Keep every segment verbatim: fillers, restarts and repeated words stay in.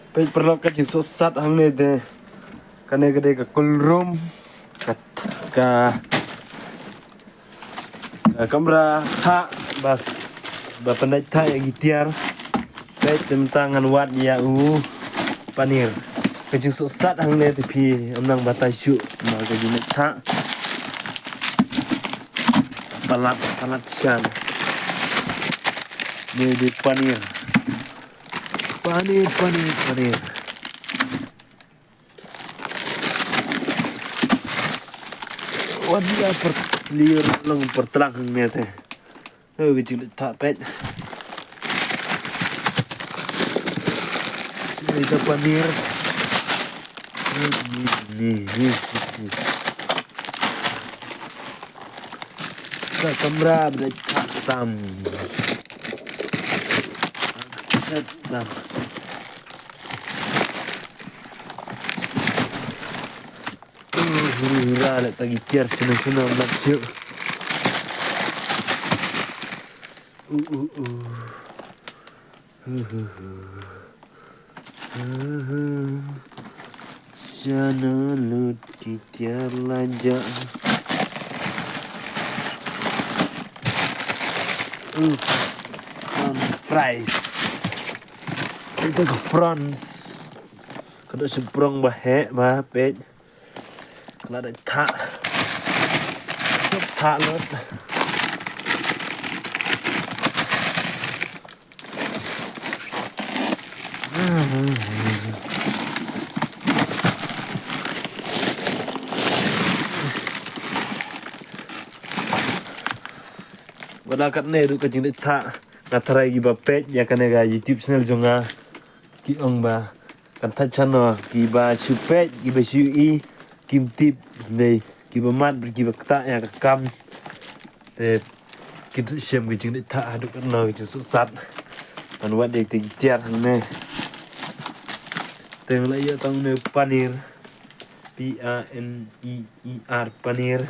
Peit paralok, ka jingsohsat hangne te. Kane ka dei ka cool room. Ka, ka, ka kamra thah ba, ba pyndait thah ïa ki tiar. Peit, te mynta ngan wad ïa u paneer. Ka jingsohsat hangne te phi ym nang batai shuh, namar ka jingdait thah. Palat, palat shan. Ni dei paneer. Paneer, paneer, paneer. Wan ïa pyrtliur long pyrtlang hangne te. Oh, ka jingdait thah, peit. Sini ka paneer. Ni, ni, ni, ni. Ka kamra ba dait thah tam. Tam. Uh, hura hura leh tang ki tiar sngewsynei sngewsynei ym lap shuh. Uh, uh, uh. Huh, huh, huh. Huh, huh. Shano lut ki tiar la jah. Uh, french fries. Ito ka fries. Ka dei shu prong ba heh ba peit. Ka la dait thah. Sop thah lut. Wat la katne ruh ka jingdait thah. Nga tharai kiba peit ïa kane ka YouTube channel jong nga ki ong ba kan thait shano, kiba shu peit, kiba shu ïohi kim tip, dei kiba mad bad kiba ktah ïa ka kam. Te kin shem ka jingdait thah haduh katno ka jingsohsat. Ngan wad ïa ki tiar hangne. Te nga la ïoh tang une paneer. P A N E E R, paneer.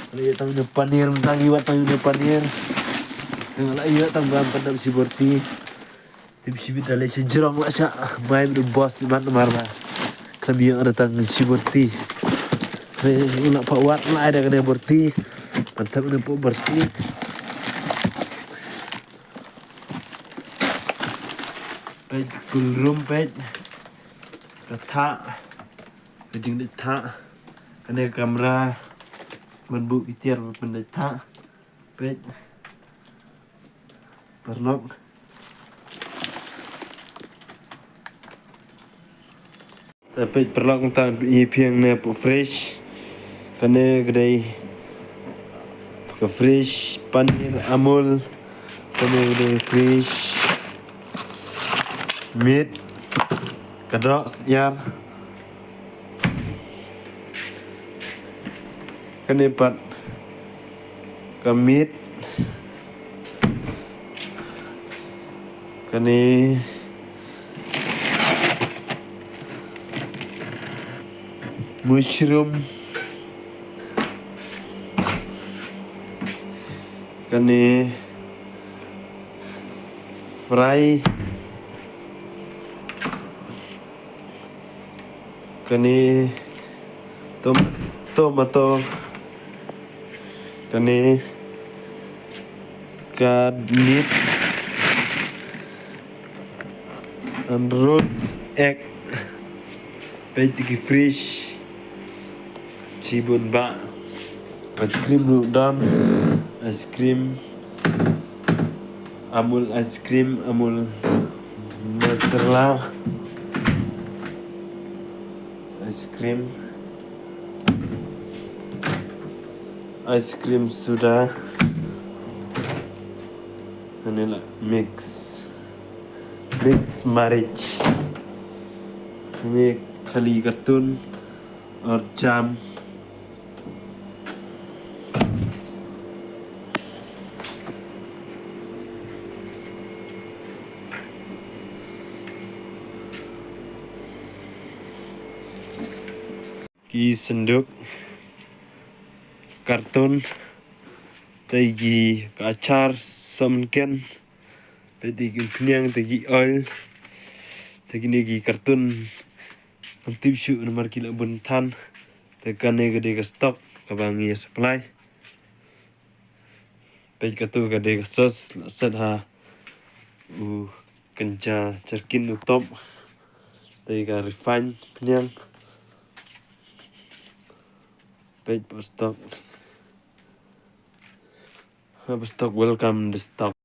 Nga la ïoh tang une paneer, mynta ngi wad tang une paneer. Te nga la ïoh tang ba pyndap shi borti. Tip shibit da leit sha jrong la sha bai bad u boss imat namar ba khlem ïoh da tang shi borti. Te nga la pha wad la ai da kane borti. Ban thep kane pha borti. Peit cool room peit. Ka thah. Ka jingdait thah. Kane ka kamra ban buh ki tiar ban pyndait thah. Peit. Paralok. Te peit paralok, mynta ngan pyni ïa phi hangne hapoh fridge. Kane ka dei ka fridge paneer Amul. Kane ka dei fridge meat. Ka doh syiar. Kane pat ka meat. Kane mushroom. Kane fry. Kane tom-, tomato. Kane ka meat and rolls egg. Peit ki fridge. Shibun bha. Ice cream ruh don. Ice cream. Amul ice cream, Amul mozzarella ice cream. Ice cream soda. Vanilla mix. Mix marriage. Ni khali carton or jam. Ki sanduk carton, te ki ka achar, somken, te ki umphniang, te ki oil, Te kine ki carton ngam tip shuh namar ki la bun than. Te kane ka dei ka stock kaba ngi ïa supply. Peit katu ka dei ka sauce la set ha u kynja jerkin u top. Te ka refine pynïang. Peit ba stock. Ha ba stock, welcome the stock.